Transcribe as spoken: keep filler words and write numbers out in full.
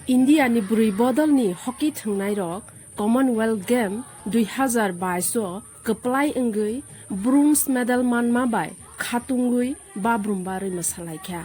India ni bwrwi bodol ni hockey thwngnairok Commonwealth Game dui hazar bais o kwplai wngwi bronze medal manma bai khatungwi babrumba rwmasalaikha.